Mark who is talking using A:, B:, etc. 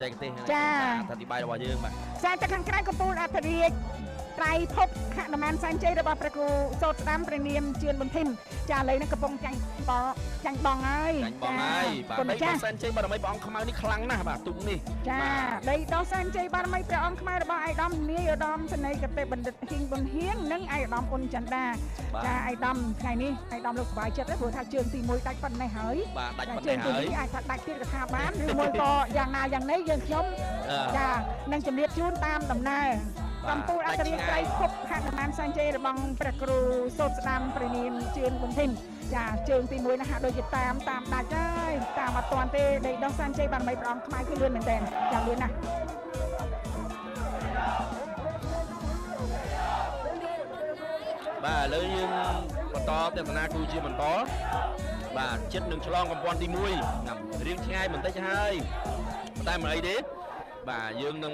A: ចេកទេស
B: ចា
A: អធិប្បាយរបស់យើងបាទ
B: ខ្សែទឹកខាងក្រៅកំពូលអធិរាជត្រៃភពហនុមានសែនជ័យរបស់ព្រះគ្រូសោតស្ដាំព្រះនាមជឿនប៊ុនធីមចាឥឡូវនេះកំពុងចាញ់បចាញ់បងហើយ
A: ចាញ់បងហើយបាទ
B: គុណ
A: ដី
B: ម្ចាស់
A: ដ៏សែនជ័យបារមីព្រះអង្គខ្មៅនេះខ្លាំងណាស់បាទទូកនេះ
B: ចា
A: បាទ
B: ដីដោះសែនជ័យបារមីព្រះអង្គខ្មែររបស់ឯកឧត្តមនាយឧត្តមសេនីយ៍គតិបណ្ឌិតហ៊ីងប៊ុនហៀងនិងឯកឧត្តមអ៊ុនចន្ទាចាឯកឧត្តមថ្ងៃនេះឯកឧត្តមលោកសប្បាយចិត្តហើយព្រោះថាជើងទី1ដាច់ប៉ុណ្ណេះហើយ
A: បាទដាច់ប៉ុណ្
B: ជើងទី
A: ណេះហើយ
B: 2អាចថាដាច់ទៀតក៏ថាបានឬមួយក៏យ៉ាងណាយ៉ាងណីយើងខ្ញុំ
A: អឺ
B: ចានឹងជម្រាបជូនតាមដំណើរ
A: បាទ
B: កម្ពុជាអ
A: ដាច់
B: ត្តរាជ
A: ឆ្ងាយ
B: ត្រៃភពហនុមានសែនជ័យរបស់ព្រះគ្រូសូត្រស្ដាំព្រះនាមជឿនប៊ុនធីមចាជើងទី1ណាហាក់ដូចជាតាមតាមដាច់ហើយតាមអត់ទាន់ទេដីដោះសែនជ័យបារមីព្រះអង្គខ្មែរគឺលឿនមែនទែនចាលឿនណាស់
A: បាទឥឡូវយើងបន្តទស្សនាគូជាបន្តបាទចិត្តនឹងឆ្លងកម្ពន្ធទី1ណារៀងឆ្ងាយបន្តិចហើយតែមិនអីទេបាទយើងនឹង